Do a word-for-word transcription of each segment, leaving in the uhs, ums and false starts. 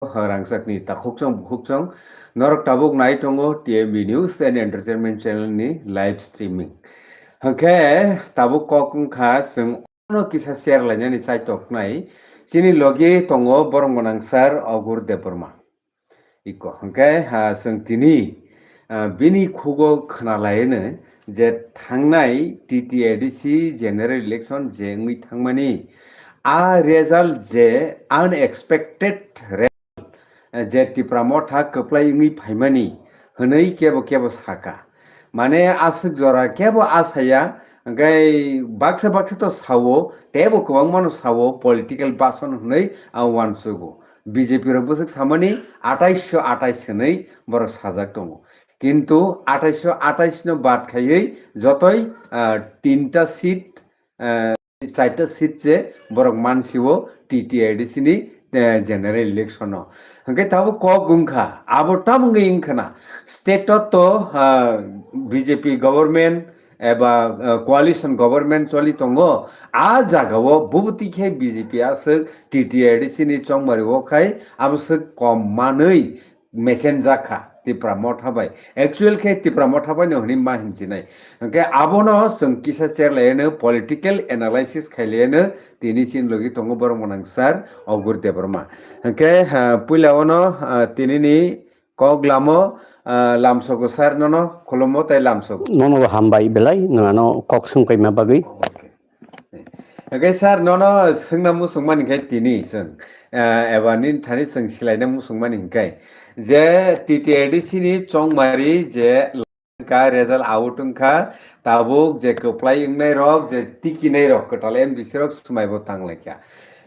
Rangchakni takhukchong bukhukchong norok tabuk nai tongo T M B News and Entertainment Channel ni live streaming. Hwnkhe tabuk kok wngkha chwng ono kisa share lainani chaitok nai. Chini logi tongo borok gwnang sir Ogur Debbarma. Iko hwnkhe ha chwng tini, ah, bini khugo khwnalaino je thangnai T T A D C general election je wngwi thangmani, a result je unexpected result, eh, je Tipra Motha kwplai wngwi phaimani hwnwi kebo kebo saka. Mane aswk jora kebo asaya, hwnkhe baksa baksa to sao, teibo kwbangmano sao political bason hwnwi ang uansugo. B J P rok bwswk samani atais sho atais hwnwi borok sajak tongo. Kintu atais sho atais no bad khaiwi jotoi, ah, tinta seat, ah, chaita seat se borok mansiwo T T A D C ni, eh, general election o. Hwnkhe tabuk kok wngkha, abo tamo wngwi wngkhana state o to, ah, B J P government eba, ah, coalition government choli tongo, a jagao bubutwi khe B J P aswk T T A D C ni chongmari o khai abo swk kom manwi mesen jak kha Tipra Motha bai. Actual khe Tipra Motha bai no hwnwi ma hinchinai. Hwnkhe abono chwng kisa cherlaino political analysis khailaino tini chini logi tongo borok mwnang sir Ogur Debbarma. Hwnkhe, ha, puila ono, ah, tinini kok lamo, ah, lamsogo sir nono khulumo tei lamsogo. Nono hambai belai nwng ano kok swngpaima bagwi. Okay. Hwnkhe sir, nono swngna muchungmani khe tini chwng, eh, eba nini thani chwng silaina muchungmani hwnkhe je T T A D C ni chongmari je ka result out wngkha, tabuk je kwplai wngnai rok, je tikinai rok, kwtal M D C rok swmaibo tanglaikha.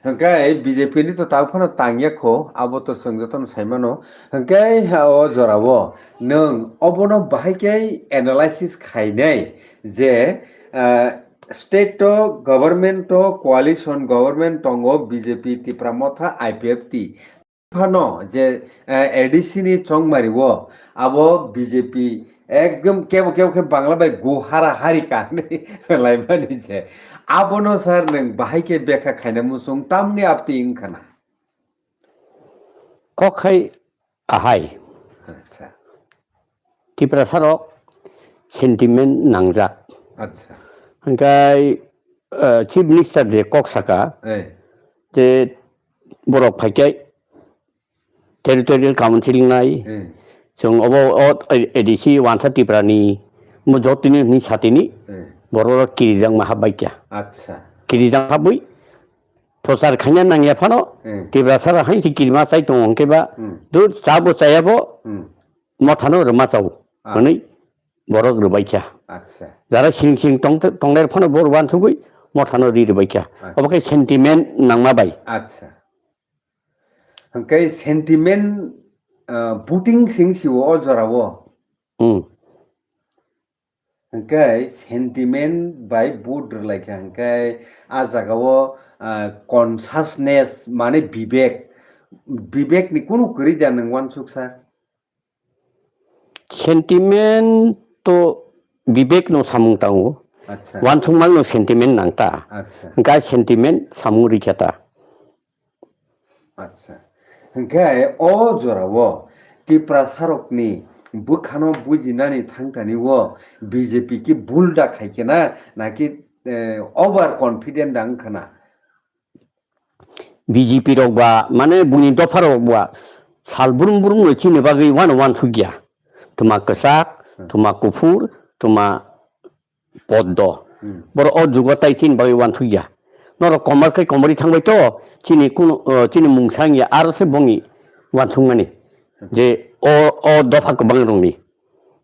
Hwnkhe B J P ni to tabuk phano tangya kho, abo to chwng jotono saimano. Hwnkhe o jorao nwng obono bahai khe analysis khainai je, eh, state o government o coalition government tongo B J P, Tipra Motha, I P F T. Phano je, eh, A D C ni chongmari o abo B J P ekdom kebo kebo khe Bangla bai gu hara hari ka hinwi laimani je. Abono sir nwng bahai khe bekha khaina muchung tamni apti wngkhana. Kok hai ahai. Acha. Tiprasa rok sentiment nangjak. Acha. Hwnkhe, eh, Chief Minister je kok saka, Eh. je borok phaikhe territorial council nai, Eh. chwng obo o A D C wansa Tipra ni mo jotini hwnwi satini Eh. borok rok kirijak ma habbai kya. Acha. Kirijak habwi prochar khaina nangya phano Hmm. Tiprasa rok hai si kirima chai tongo hwnkhe ba Hmm. dur chabo chayabo Hmm. Mothano rwma chao Ah. hwnwi borok rwbai kha. Acha. Jara sing sing tong-, tongler phano bor uansugwi Mothano ri rwbai kha. Acha. Obo khe sentiment nangma bai. Acha. Hwnkhe sentiment, ah, voting sing siwo o jorao. Hmm. Hwnkhe sentiment bai vote rwlaikha, hwnkhe a jagao, ah, consciousness mane bibek, bibek ni kunu kwrwi da nwng uansuk sir? Sentiment to bibek no samung tango. Acha. Uansukmang no sentiment nang ta. Acha. Hwnkhe sentiment samung rikha ta. Acha. Hwnkhe o jorao Tiprasarokni bwkhano bujinani thangtani o B J P ki bul da khai khe na, naki, eh, over confident da wngkha na? B J P rok ba, mane, buini dopha rok ba sal brum brum no chini bagwi uano uansuk ya. Tuma kwchak, Hmm. tuma kuphur, tuma poddo. Hmm. Borok o jugo tai chini bagwi uansuk ya. Norok komor khe komorwi thangbai to, chini kunu, o, chini mungsa wngya, aro se bongni uansukmani. Hmm. Je o, o dopha kwbang rokni.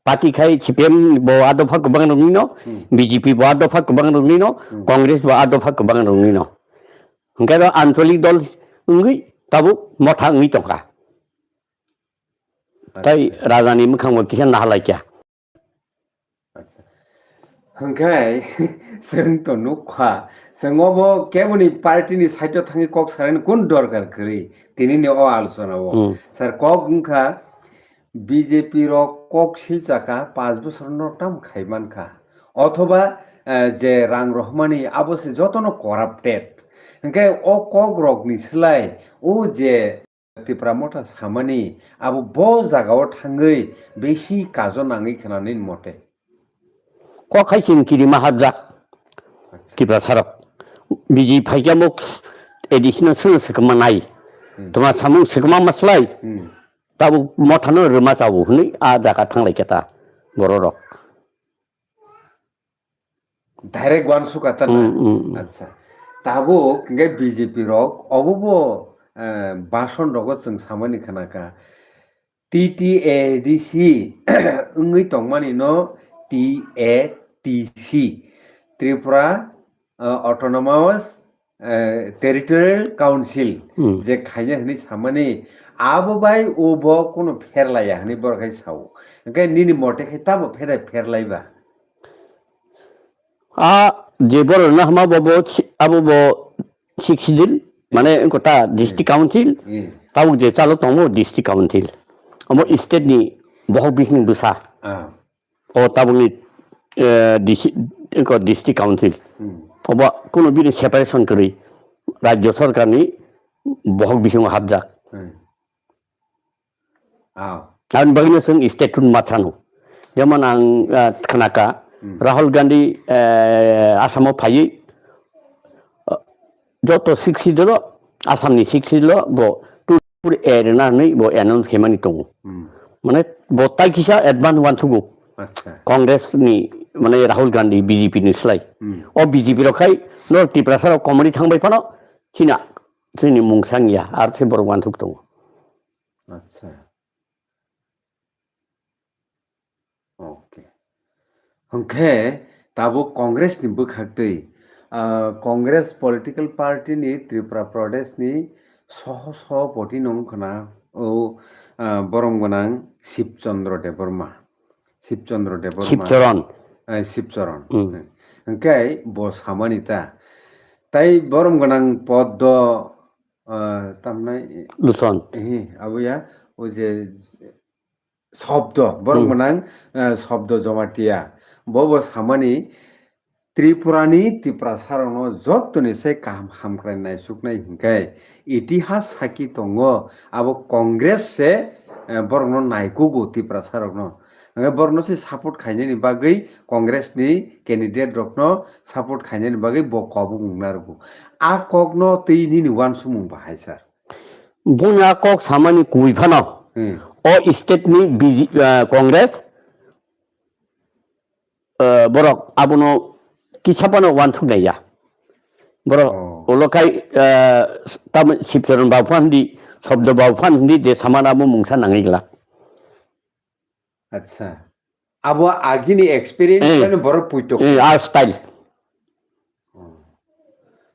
Party khai C P M bo a dopha kwbang rokni no, Hmm. B J P bo a dopha kwbang rokni no, Hmm. Congress bo a dopha kwbang rokni no. Hwnkhe ro ancholik dol wngwi tabuk motha wngwi tongkha. Tai Acha. Rajani mwkhangbo kisa nahalaikha. Acha. Hwnkhe chwng to nukkha, chwng obo keboni party ni side o thangwi kok salaini kun dorkar kwrwi tinini o alochona o. Hmm. Sir, kok wngkha B J P rok kok silchakha panch bosor no tam khaimankha. Othoba, eh, je rang rohmani abo se jotono corrupted. Hwnkhe o kok rokni slai o je Tipra Motha samani abo bo jagao thangwi bisi kajo nangwi khwnani mote. Kok hai chwng kirima hapjak. Acha. Tiprasarok. B J P phaikhe amo additional sono swkangma nai. Hmm. Tongma samung swkangma maslai. Hmm. Tabuk mothano rwma tabuk hwnwi a jaga thanglai khe ta bororok. Direct uansuk ata na? Hmm, hmm, hmm. Acha. Tabuk hwnkhe B J P rok obo bo, eh, bason rogo chwng samani khna kha. T T A D C wngwi tongmani no T A T C, Tripura, uh, Autonomous, uh, Territorial Council Hmm. je khaina hwnwi samani, abo bai o bo kuno pherlaiya hwnwi borok hai sao. Hwnkhe nini mote khe tamo pherai pherlaiba? A je borok no hama bo bo si-, abo bo six schedule, mane wngkha ta district council, Hmm. tabuk je chalo tongo district council. Omo state ni bohok bising bwsa. Ah. O tabukni, eh, D C, wngkha district council. Hmm. Obo kuno bini separation kwrwi rajya sarkarni bohok bisingo hapjak. Hmm. Ah. Aboni bagwino chwng statute ma thano. Jemon ang, ah, khnakha, Hmm. Rahul Gandhi, eh, Assam-o phaiwi, ah, joto six schedule-o, Assam-ni six schedule-o bo two four A rwna hwnwi bo announce khaimani tongo. Hmm. Mane bo tai kisa advance uansukgo. Acha. Congress-ni, mane Rahul Gandhi B J P-ni slai. Hmm. O B J P rok khai North Tiprasa rok komoni thangbai phano chini, chini mung sangya, aro se borok uansuk tongo. Acha. Okay. Hwnkhe tabuk Congress ni bwkhaktwi, ah, Congress political party ni Tripura Pradesh ni soho soho poti nung khna o, ah, borom gwnang Shib Chandra Debbarma. Shib Chandra Debbarma. Shib Charan. Eh, Shib Charan. Hmm. Hwnkhe bo samani ta. Tai borom gwnang pod do, ah, tamnai Luson. Eh, abo ya, o je Shobdo, borok Hmm. gwnang, eh, Shobdo Jamatia. Bo bo samani Tripurani Tiprasarokno jottoni se kaham hamkrai naisuknai hwnkhe itihas saki tongo, abo Congress se, eh, borokno naikugo Tiprasarokno. Hwnkhe borokno se support khainani bagwi Congress ni candidate rokno support khainani bagwi bo kobok nung narwgo. A kokno twi nini uansukmung bahai sir. Buini a kok samani kubui phano Hmm. o state ni B J, ah, Congress, ah, borok abono kisa phano uansuk naiya. Borok Oh. ulo khai, ah, tamo Sibcharan babu phan di, Shobdo babu phan di, je samani abo mungsa nangwi glak. Acha. Abo agini experience Eh. khe borok puitok. Eh, a style.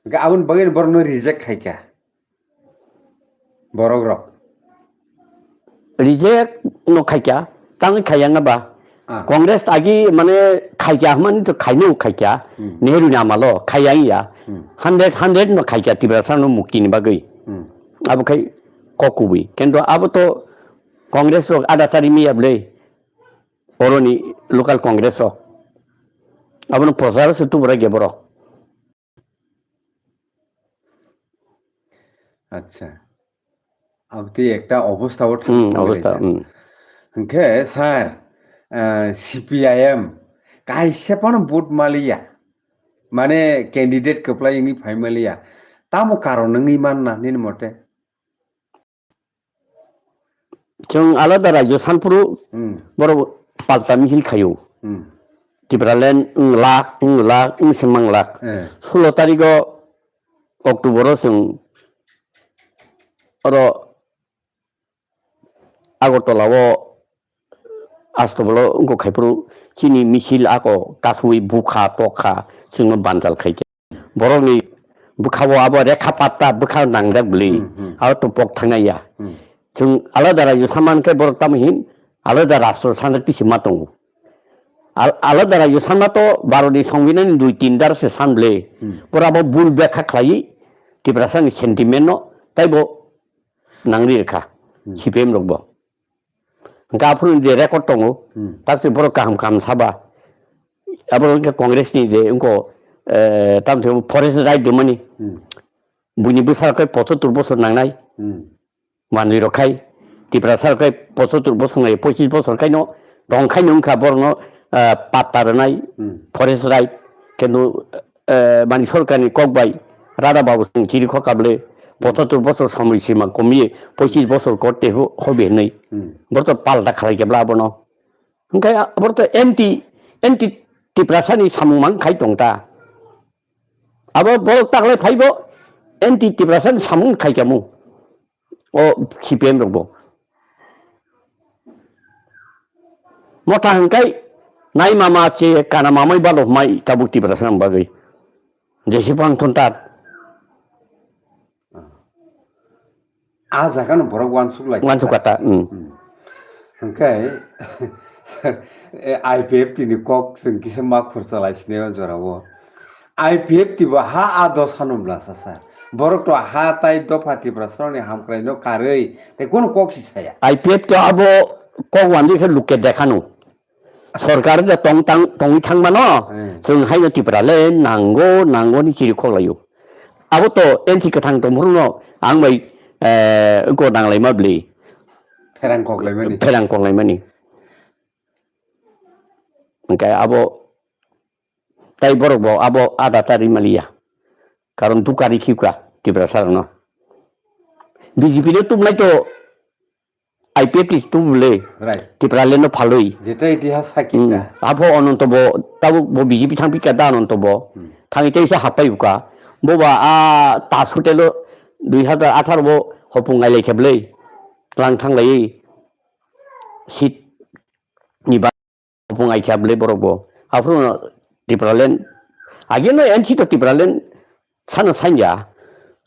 Hwnkhe aboni bagwi borokno reject khaikha. Borok rok. Reject no khaikha, tangwi khaiya wngba. Ah. Congress agi mane khaikha hwnmani to khaino khaikha. Hmm. Nehru ni amalo khaiya wngya. Hmm. Hundred, hundred no khaikha Tiprasa no mukti ni bagwi. Hmm. Abo khai kok kubui. Kento abo to Congress rok ada tari miya bwle. Oroni local Congress rok. Abono prochar se tubura ge borok. Acha. Abotwi ekta obostha o Hmm, thangwi obostha, rijak. Hmm. Hwnkhe sir, ah, C P I M kaisa phano vote maliya. Mane candidate kwplai wngwi phai maliya. Tamo karon wngwi manna nini mote? Chwng alada rajyo sanphuru Hmm. borok palta misil khaio. Hmm. Tipraland wng lak, wng lak, wng se mang lak. Eh. Sulo tarigo October o chwng oro Agartala o Astabalo wngkha phuru chini misil ako kasui bukha tokha chwngno bandal khaikha. Borokni bwkhao abo rekha patta bwkha nangjak bwlwi, Hmm, hmm. abo to pok thangnaiya. Hmm. Chwng alada rajyo sanmankhe borok tamo hin alada rastro sanjak tisi ma tongo. Al-, alada rajyo sanma to Bharatni Songbidanni dui tin dar se san bwlwi. Hmm. Borok abo bul bekha khlaiwi Tiprasani sentiment no taibo nangri rwkha Hmm. C P M rokbo. Hwnkhe aphuru je record tongo, Hmm. takte borok kaham kaham saba. Abo wngkha Congress ni je wngkho, eh, tamoni forest right rwmani. Hmm. Buini bwsarok khe pochottor bosor nangnai. Hmm. Manwi rok khai, Tiprasa rok khai pochottor bosor nai pochis bosor khai no tong khai no wngkha borok no, ah, patta rwnai, Hmm. forest right, kenu, eh, mani sorkar ni kok bai Radha Babu song chiri kho kable pochottor bosor somoi sima komiye pochis bosor korte ho-, hobe hinwi. Hmm. Borok to palta khalai kebla abono. Hwnkhe borok to anti, anti Tiprasa ni samung mang khai tong ta. Abo borok taklai phaibo anti Tiprasa ni samung khai kamo. O C P M rok bo. Motha hwnkhe nai mama che kana mamai balo mai tabuk Tiprasa ni bagwi. Jesi pang thon tat. Ah, jaga no borok wansuk lai. Wansuk kata, mm. Hmm. Hwnkhe, I P F T ni kok chwng kisa ma khursa lai sini o jora o. I P F T bo ha a dosa no bwla sasa. Borok to ha tai dopha Tiprasa rok ni hamkrai no karwi tei kono kok si saya. I P F T abo kok wandi khe luke dekhano. Sorkar da tong tang, tongwi thangmano, Hmm. chwng haino Tipra le nango, nango ni chiri khoklaio. Abo to N C kwthang tongphuru no ang bai, eh, go nanglaima bli. Pherang koklaimani. Pherang koklaimani. Hwnkhe abo tai borok bo abo ada ta rimaliya. Karon dukari khibka Tiprasa rokno. B J P no tumlai to I P F T tu bwle. Right. Tipraland no phalwi. Jeta itihas sakita. Hmm. Apho Ananto bo, tabuk bo B J P thang pika da Ananto bo. Hmm. Thangwi tei se hapai buka. Bo ba a tas hotel o dui hazar atharo bo hopung ngai lai kheblei. Tlang thang lai. Seat ni ba hopung ai kheblei borok bo. Aphuru no Tipraland. Age no N C to Tipraland sano sanya.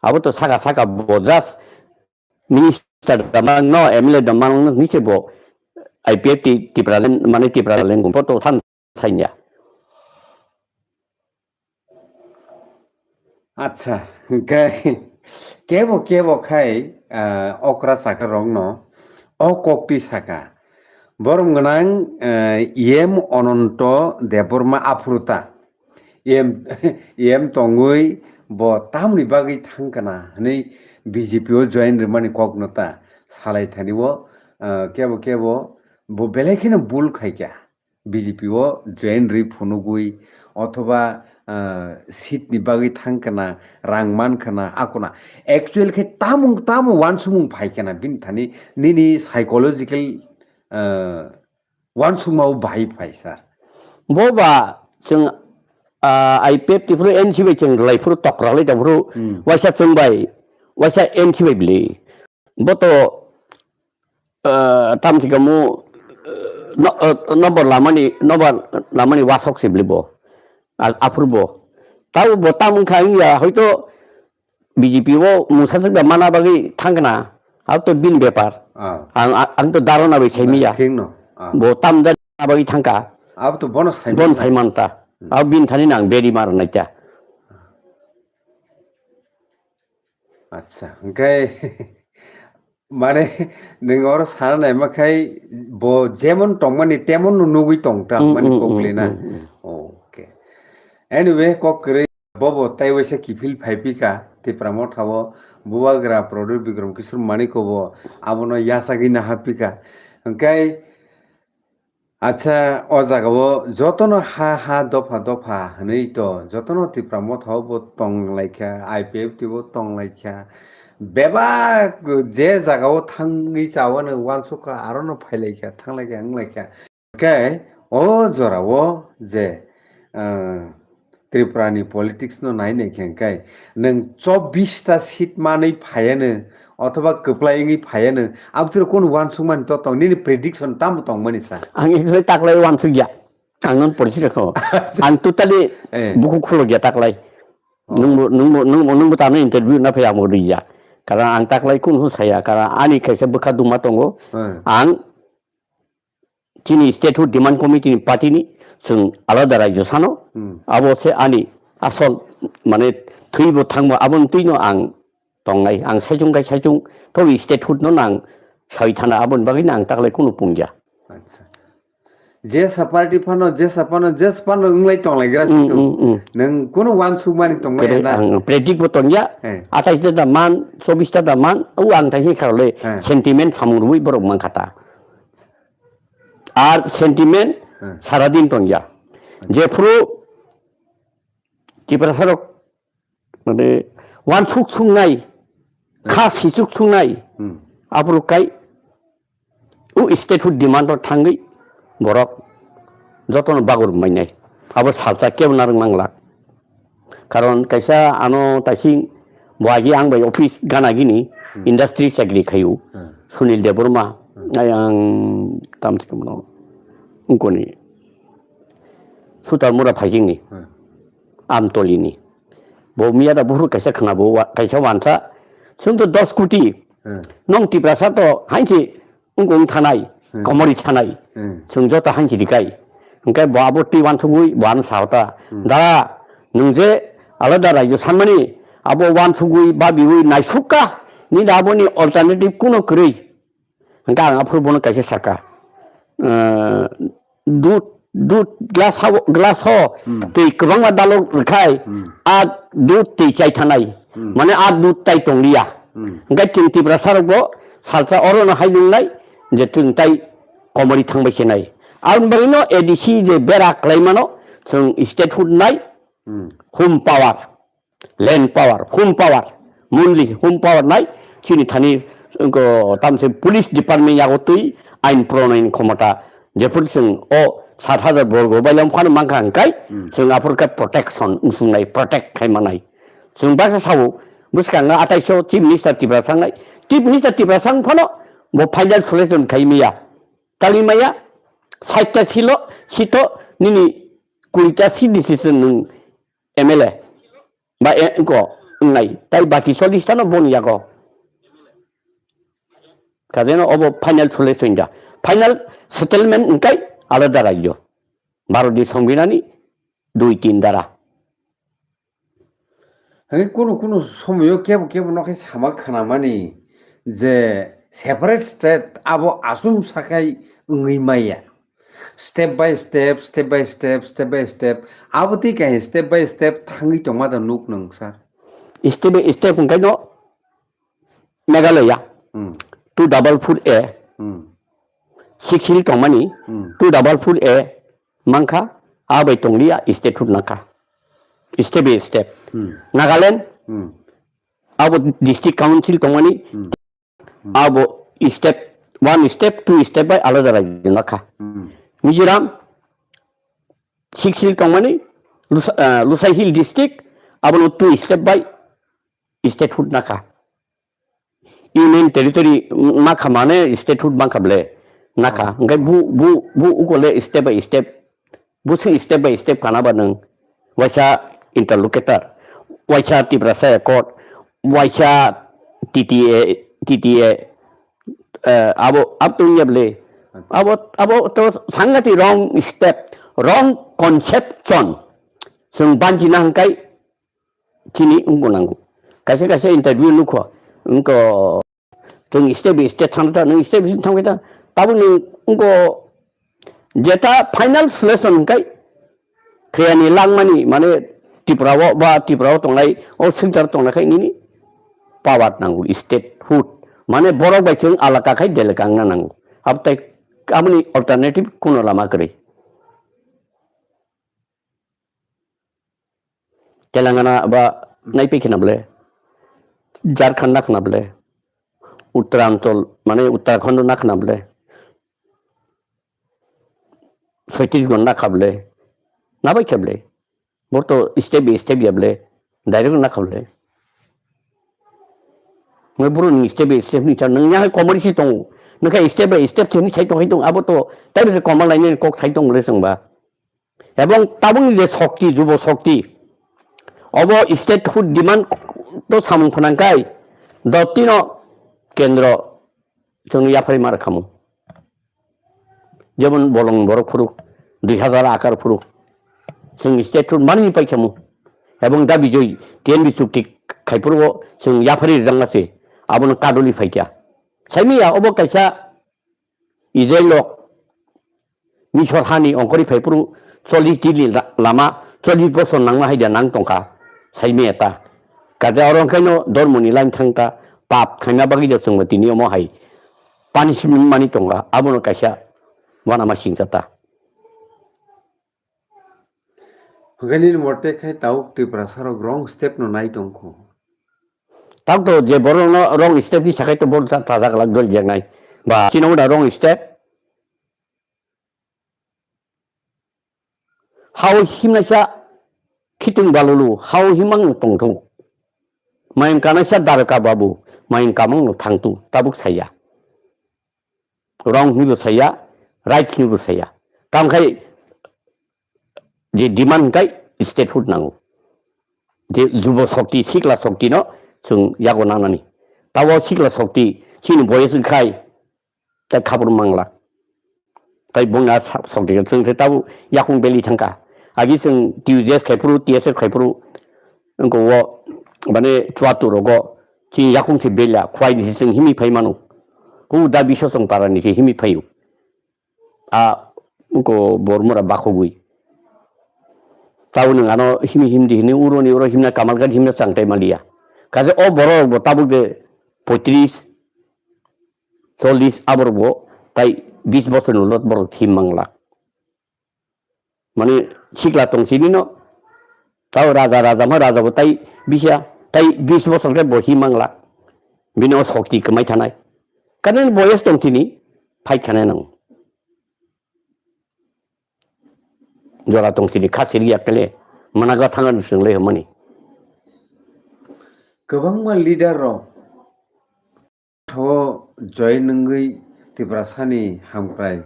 Abo to saka saka bo just minister da mang no, M L A da mang no, ni se bo I P F T Tipraland, mane Tipraland gumpo to san sanya. Acha, hwnkhe kebo kebo khai, ah, okra chakar rok no o kok twi saka. Borom gwnang, ah, E M Ananto Debbarma aphuru ta. E M, E M tongwi bo tamni bagwi thang kana hwnwi B J P o join rwmani kokno ta salai thani o, ah, kebo kebo bo belai kheno bul khaikha B J P o join rwi phunugwi othoba, ah, seat ni bagwi thang kana, rang man kana, akona. Actual khe tamung tamo wansukmung phai kana bini thani nini psychological, ah, Wansukma o bahai phaisa. Bo ba chwng, ah, I P F T phuru N C bai chwng rwlai phuru tokralai tong phuru Hmm. waisa chwng bai, waisa N C bai bili. Bo to, ah, tam thikamo, ah, no, ah, nobar lamani, nobar lamani wasok se bili bo. Al-, aphuru bo. Tabo bo tam wngkha wngya, hoito B J P o mungsa thwkda mana bagwi thangkna, abo to bini bepar. Ah. Ang, ang to dharona bai saimanya. Thik no. Ah. Bo tam da bagwi thangka. Abo to bono saimanya. Bon saimanta. Hmm. Abo bini thani nang beri mar naita. Acha, hwnkhe mane nwng oro sana naima khai bo jemon tongmani temon no nugwi tongta Hmm, mani hmm, hmm, koklina. Hmm, hmm. Okay. Anyway, kok kwrwi. Bobo tei waisa kiphil phai pika Tipra Motha o Bubagra Pradyot Bikram Kishore Manikya bo abono yachagwi naha pika. Hwnkhe, acha, o jaga o jotono ha ha dopha dopha hwnwi to jotono Tipra Motha o bo tong lai kha, I P F T bo tong lai kha. Bebak je jaga o thangwi chawano uansukha, aro no phai lai kha, thang lai kha, wng lai kha. Khe o jorao je, ah, Tripura ni politics no nai nai khe, hwnkhe nwng chobbish ta seat manwi phaiya nw, othoba kwplai wngwi phaiya nw, abotoro kunu uansukmani to tong, nini prediction tamo tongmani sa? Ang actually taklai uansukya, ang non policy rokho. Ang totally Eh. bukhuk khulokya taklai. Oh. Nwngbo, nwngbo, nwngbo, nwngbo tamo interview na phai ang bo rwya. Karon ang taklai kunu saya, karon ani kaisa bwkha duma tongo. Eh. Ang chini statehood demand committee ni party ni chwng alada rajyo sano, Hmm. abo se ani asol mane thwibo thangbo aboni twino ang tongnai, ang saichung kai saichung tobi statehood no nang sawi thana aboni bagwi no ang taklai kunu pungya. Acha. Jesa party phano, jesa phano, jesa phano wnglai tonglaigra Mm, situ. mm, mm. Nwng kunu wansukmani tonglai Pre-, na? ang, predict bo tongya. Eh. Atais ta da man, chobis ta da man, o ang taisni kharle Eh. sentiment samung rwi borok mankha ta. Ar sentiment Eh. saradin tongya. Jephuru Tiprasarok mane wansuk sungnai, kha sichuk sungnai, Hmm. aphuru kai u statehood demand o thangwi borok jotono bagur mainai. Abo salsa kebo narwk mangla. Karon kaisa ano taising bo agi ang bai office gana gini Hmm. industry chakri khayu. Hmm. Sunil Debbarma, Hmm. ayang tam thik mano. Ungkoni. Sutar mura phaijingni. Hmm. Amtolini. Bo miya da buphuru kaisa khna bo wa-, kaisa wansa. Chwng to dos koti. Hmm. Nong Tiprasa to hainsi wngkong thanai, Hmm. komori thanai. Hmm. Chwng joto hainsi rikai. Hwnkhe bo abo twi wansugwi bo ano sa hota. Hmm. Da, nwng je alada rajyo sanmani abo wansugwi babiwi naisukka. Nini aboni alternative kuno kwrwi. Hwnkhe ang aphuru bono kaisa saka, eh, dud, dud glass o, glass o Hmm. twi kwbangma dalok rwkhai, Hmm. a dud twi chai thanai, Hmm. mane a dud tai tongliya. Hmm. Hwnkhe chwng Tiprasa rokbo salsa orono hai nungnai je chwng tai komori thangbai se nai. Aboni bagwino A D C je bera kwlaimano chwng statehood nai, Hmm. home power. Land power, home power, monthly home power nai, chini thani, wngkha, tamse police department yago twi ain pronoyoni khomota, jephuru chwng o sat hajar borgo bailam phano mankha hwnkhe, Hmm. chwng aphuru khe protection wngsungnai, protect khai manai. Chwng baksa sao, bwskango ataiso Chief Minister Tiprasa wngnai, Chief Minister Tiprasa wng phano bo final solution khai maya, tangwi maya, sait ta silo, sito nini kuri ta seat decision nwng M L A. Ba e, wngko, wngnai. Tai baki chollish ta no boni yago. Kadeno obo final solution da. Final settlement wngkai alada rajyo. Bharatni Songbidanni dui tin dara. Hai kunu kunu somoyo kebo kebo no khe sama khanamani je separate state abo aswng sakai wngwi maya. Step by step, step by step, step by step. Abo twi kaisa step by step thangwi tongma da nuk nung, sir. Step by step hwnkhe no Meghalaya Hmm. two double four A, Hmm. six hill tongmani Hmm. two double four A mankha, a bai tongliya statehood nangkha. Step by step. Hmm. Nagaland, Hmm. abo district council tongmani Hmm. Abo step one step, two step bai alada rajyo nakha. Hmm. Mizoram, Six Hill tongmani, Lusa-, ah, Lusai Hill district, abono two step bai statehood nakha. Union territory nakha mane statehood mankha ble nakha. Hwnkhe bu, bu, bu ukole step by step Busi step by step kana ba nwng waisa interlocutor, waisa Tiprasa Accord, waisa T T A, T T A, eh, abo, abo tongya bwle. Abo, abo to sangati wrong step, wrong conception. Chwng banjina hwnkhe chini wngbo nango. Kaisa kaisa interview nukho, wngkho, chwng step by step thang ta, nwng step by step thang ta. Tabuk nwng wngkho jeta final solution hwnkhe khayani langmani, mane Tripura o ba Tripura o tongnai, o sector tongnai khai nini power nango, statehood. Mane borok bai chwng alaka khai deleka wngna nango. Abtai aboni alternative kuno lama kwrwi. Telangana ba naipi khna bwle, Jharkhand na khna bwle, Uttaranchal mane Uttarakhand na khna bwle, Chhattisgarh na kha bwle, nabai khe bwle, bo to step by step ya bwle, direct na kha bwle. Ngai boro ni step by step ni cha nang ya komori si tong, nang kha step by step se ni sai tong hai tong, abo to tai se komal lai ni kok sai tong bwle song ba. Ebong tabukni je shokti, jubo shokti, obo statehood demand to samung phnangkhai, dotino kendro chwngno yapharwi ma rwkhamu. Jemon bolong borok phuru, dui hazar akar phuru, chwng statehood manwi paikhamu. Ebong da bijoi T N B chukti khaiphuru chwng yapharwi rwjakna se, abono kaduli phaikha. Saimaya obo kaisa Israel rok Misor hani ongkori phaiphuru chollish dini la-, lama, chollish bosor nangma haida nang tongkha, saimaya ta. Kaje oro wngkhaino dormoni line thangta, pap khaina bagwi da chwngbo tini omo hai punishment mani tongkha, abono kaisa uanama singcha ta. Hwnkhe nini mote khai tabuk Tiprasarok wrong step no nai tongkho. Tabuk to je borokno wrong step ni sakai to borok ta-, tajak lak dol jaknai. Ba chini uda wrong step. Hao himnaisa khitung balulu, hao himang no tongthung. Mayung kanaisa darka babu, mayung kamang no thangtu, tabuk saya. Wrong hinwi bo saya, right hinwi bo saya. Tamo khai je demand hwnkhe statehood nango. Je jubo shokti, sikla shokti no chwng yago nangnani. Tabo sikla shokti, chini boyes wngkhai, tai khabur mangla. Tai bongni a sa-, shokti khe chwng khe tabo yakung beli thangkha. Agi chwng T U J S khaiphuru, T S F khaiphuru, wngkha o, mane, chuatur rogo, chini yakung se bela, khwai ni se chwng himwi phai mano. Hu da Biswachong para ni se himwi phaio. A, wngkha Bormura bakhogwi. Tabo nwng ano himwi himdi hinwi uro ni uro himna Kamalghat himna chang tai maliya. Kaje o borok bo tabuk de poitris, chollish aborok bo tai bis bosor ni ulo borok him mangla. Mane sikla tong sini no. Tao raja, raja ma raja bo tai bisa, tai bis bosor khe bo hi mangla. Bini o shokti kwmai thanai. Kanen boyes tong sini, phai khane nang. Jora tong sini, kha siri yakle, mana ga thanga nusung le hamani. Kwbangma leader rok tho join wngwi Tiprasani hamkrai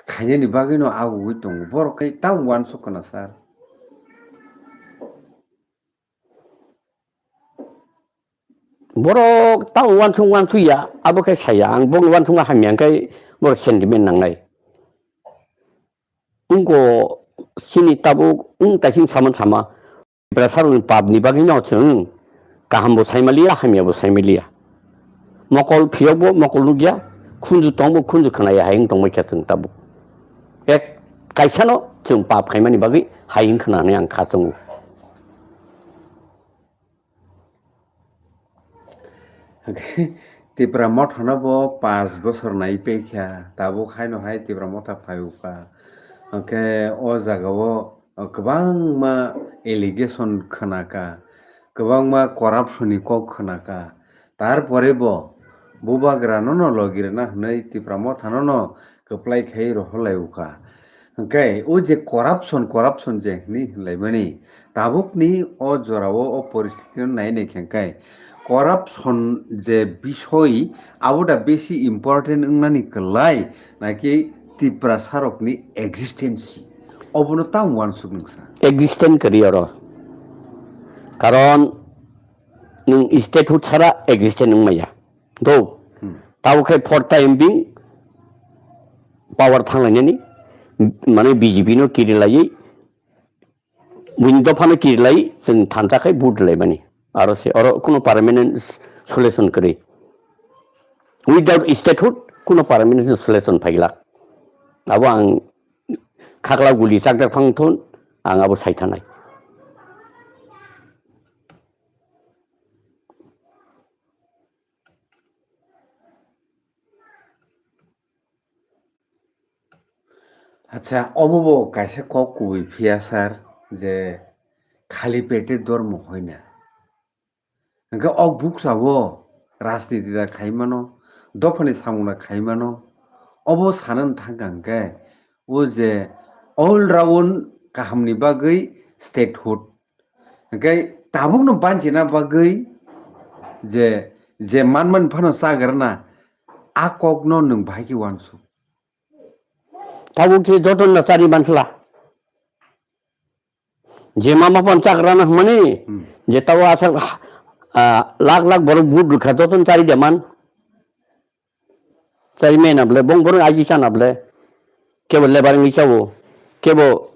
khainani bagwino agugwi tongo. Borok khe tamo uansuk khna sir. Borok tamo uansuk uansuk ya, abo khe saya. Ang bo uansukma hamya hwnkhe borok sentiment nangnai. Wngkha chini tabuk wng taising sama sama. Tiprasarokni papni bagwino chwng kahambo saimaliya, hamyabo saimaliya. Mokol phiyokbo mokol nukya, khunju tongbo khunju khwnaya hai wng tongbaikha chwng tabuk. Ek kaisano chwng pap khaimani bagwi hai wng khna hwnwi ang kha chwngo. Tipra Mothano bo panch bosor nai paikha, tabuk haino hai Tipra Motha phaiukha. Hwnkhe o jagao kwbangma allegation khwnakha, kwbangma corruption ni kok khwnakha. Tarpore bo bubagrano no logi rwna hwnwi Tipra Mothano no kwplai khai rohorlaiukha. Hwnkhe o je corruption, corruption je hwnwi hwnlaimani, tabukni o jorao o poristiti no nai nai khe hwnkhe corruption je bisoi abo da besi important wngnani kwlai naki Tiprasarokni existence? Obono tamo uansuk nungsa? Existence kwrwi oro. Karon nwng statehood sara existence wngmaya. Do. Hmm. Tabuk khe fourth time bini power thanglainani, mane B J P no kirilaiwi, buini dophano kirilaiwi chwng thansa khai vote rwlaimani. Aro se, oro kuno permanent solution kwrwi. Without statehood, kuno permanent solution phailak. Abo ang khakla guli chakjak phang thun, ang abo sai thanai. Acha, obo bo kaisa kok kubui phiya sir, je khali pete dormo hoina. Hwnkhe ok buksa bo rajniti da khai mano, dophani samung da khai mano, obo sanani thangkha hwnkhe o je all round kahamni bagwi statehood. Hwnkhe tabukno banchina bagwi je, je manmani phano chagrana, a kokno nwng bahai khe uansuk. Tabuk khe jotono chari mansla. Je mama phano chagrana hwnmani, Hmm. je tabo asal, ah, lak lak borok vote rwkha, jotono chari de man. Chari mena ble, bong borok aji chana ble. Kebo lebar wngwi chao, kebo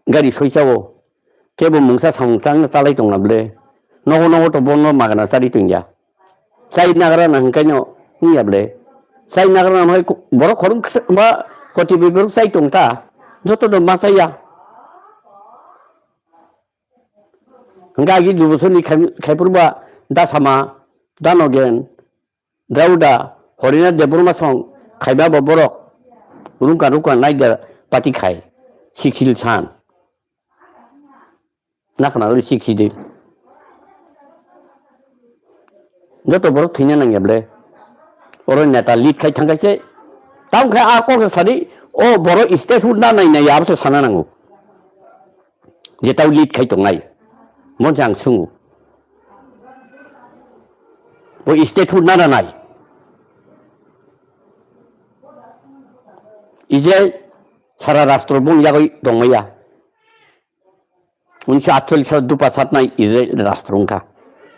gari soi chao, kebo mungsa samung tang chalai tongna ble. Nogo nogo to bono magana chari tongya. Chai nagra na hwnkhe no wngya ble. Chai nagra na hwnkhe borok khorok ba Koti biborok chai tong ta, joto no ma chaya. Hingke agi dui bosor ni khai, khai phuru ba Dasama, Danogen, Dauda, Horina Debbarma song khaiba bo borok rungka rungka naida pati khai, siksil san. Nakhana ori siksi di. Joto borok thwina nangya ble. Oro neta lead khai thangkha se. Tamo khe a kok sadi, o borok statehood na nai nai abo se sana nango. Je tao lead khai tongnai. Mon se ang sungo. Bo statehood na na nai. Ije sara rastro bung yagoi tongmaya. Unisho atchollish o dupa satnai Israel rastro wngkha.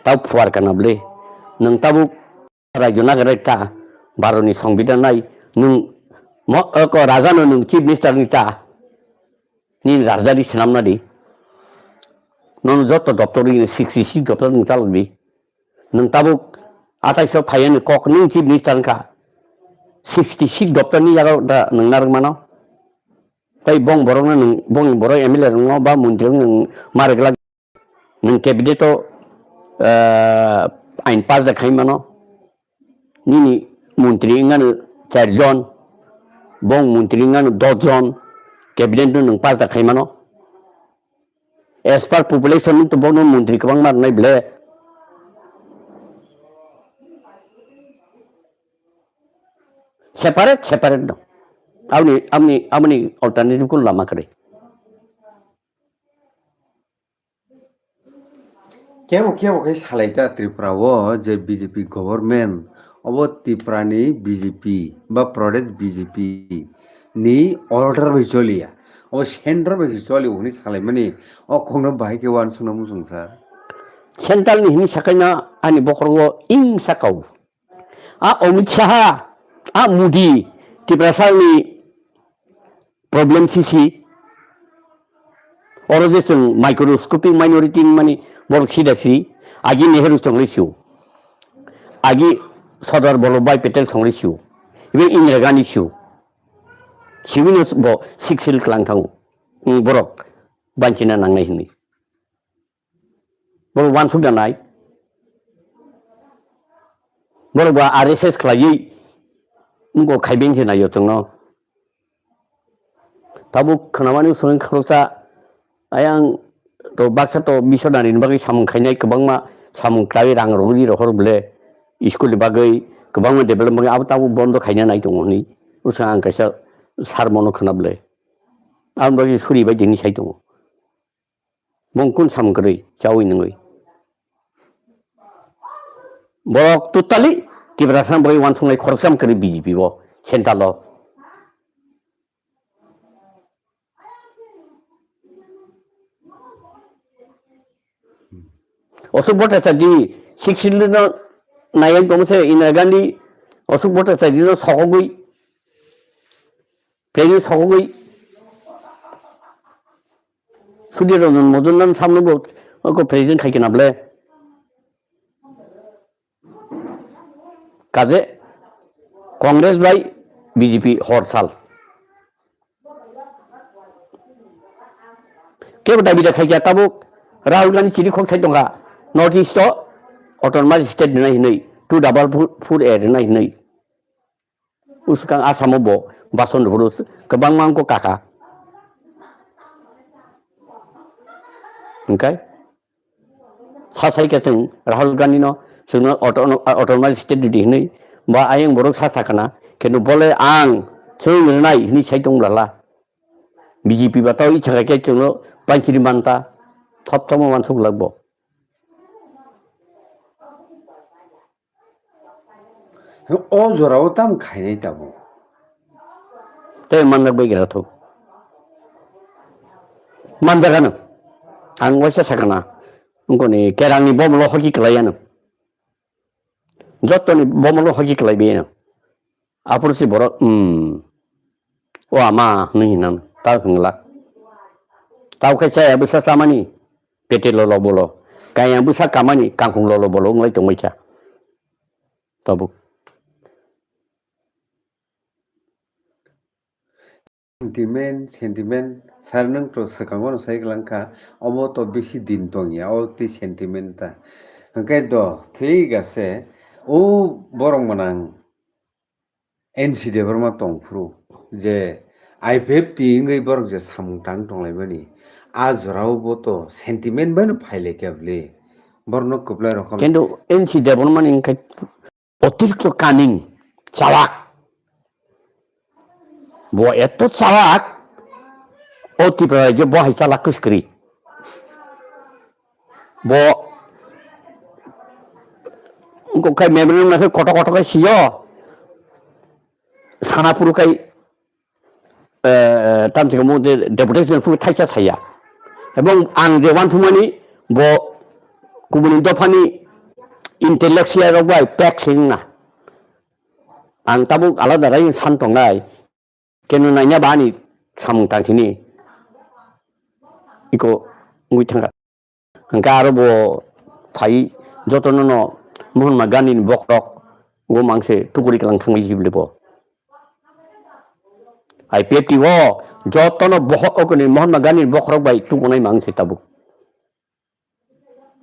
Tao phuar kana bwle. Nwng tabuk rajyo nagarwi ta, Bharotni Songbidan nai, nwng mo-, oko rajano nwng chief minister ni ta. Nini rajdhani swnamna di. Nono joto doptor ri sixty six doptor nwng chalok di. Nwng tabuk atais o phaiya ni kok nwng chief minister wngkha. Sixty six doptor ni yago da nwng narwk mano. Tei bong borokno nwng, bongni borok M L A rokno ba montri rokno nwng ma rwglak, nwng cabinet o, ah, ain pass da khai mano. Nini montri wngmano char jon, bong montri wngmano dos jon, cabinet no nwng pass da khai mano. As per population nwng to bongno montri kwbangma rwnai ble. Separate, separate no. Aboni, aboni, aboni alternative ko lama kwrwi. Kebo, kebo khe salai ta Tripura o je B J P government, obo Tripura ni B J P ba Pradesh B J P ni order bai choliya. Obo central bai se choli hwnwi salaimani o kokno bahai khe uansukna muchung sir. Central ni hwnwi sakaina ani bokhorogo ing sakao. A Amit Shah, a Modi, Tiprasani problem sisi. Oro je chwng microscopic minority wngmani borok sida si, agi Nehru chonglai sio, agi Sardar Vallabhbhai Patel chonglai sio, ibe Indira Gandhi sio. Sibino bo siksil klang thango, borok banchina nangnai hwnwi. Borok uansuk da nai. Borok ba R S S khlaiwi wngkok khaibeng se naio chwngno. Tabuk khwnamani swngwi khoroksa ayang to baksa to missionary ni bagwi samung khainai kwbangma samung khlaiwi rang rwgwi rohor bwle school ni bagwi kwbangma development bagwi abo tabuk bondo khaina nai tongo hwnwi bwswng ang kaisa sermon o khwna bwle. Aboni bagwi suri bai tini sai tongo. Bong kun sam kwrwi chawi nungwi. Borok totally Tiprasa bai uansuk lai khoroksa kwrwi B J P bo central o. Ashok Bhattacharya sixty no nayang tongse Indira Gandhi Ashok Bhattacharya no sokogwi President sokogwi Sudhir Ranjan Majumdar samno bo ko president khai kena ble. Kaje Congress bai B J P hor sal. Kebo dabi da khai kya tabuk Rahul Gandhi chiri khok sai tongkha North East o autonomous state rwnai hinwi two double four A rwnai hinwi. Uskang Assam o bo bason rwphuru kwbangma wngkha kaka. Hwnkhe sa sai khe chwng Rahul Gandhi no chwngno auto-, autonomous state rwdi hwnwi ba ayang borok sa sakana, khe no bole ang chwng rwnai hwnwi sai tong lala. B J P ba tei ichakha khe chwngno panchiri manta, thop thopma uansuk lak bo. O jorao tamo khainai tabuk. Tei manjak bai gira thuk. Manjak ano. Ang waisa sakana. Wngkoni kerangni bomlo hoki kwlai ano. Jottoni bomlo hoki kwlai bai ano. Aphuru si borok, hmm. O ama hwnwi hinang, ta hwngla. Tao khe chaya bwsa chamani, pete lolo bolo. Kaya bwsa kamani, kangkhung lolo bolo, wnglai tongbai cha. Tabuk. Sentiment, sentiment, sir, nwng to swkango no sai kwlangkha, obo to bisi din tongya, o tei sentiment ta. Hwnkhe do, thik ase, o borok mwnang N C Debbarma tongphuru, je I P F T wngwi borok je samung tang tonglaimani, a jorao bo to sentiment bai no phailaikha bwle, borokno kwplai rokhom. Kintu N C Debbarmani wngkha otirikto cunning, chalak. Bo eto chalak, o Tripura rajyo bo hai chalak kwskwrwi. Bo wngkok khai memorandum naikhe kotor kotor khai sio. Sana phuru khai, eh, tamsika mo de deputation phuru thaisa thaya. Ebong ang je wanthumani bo kubuni dophani intellectual rok bai pek sing na. Ang tabuk alada rai san tongnai. Keno naina bani samung tangthini. Iko ngui thangkha. Hwnkhe aro bo phai jotono no Mahatma Gandhi ni bokhorok go mangse tukuri kwlang thangwi jibli bo. I P F T o jotono boho okoni Mahatma Gandhi ni bokhorok bai tukunai mangse tabuk.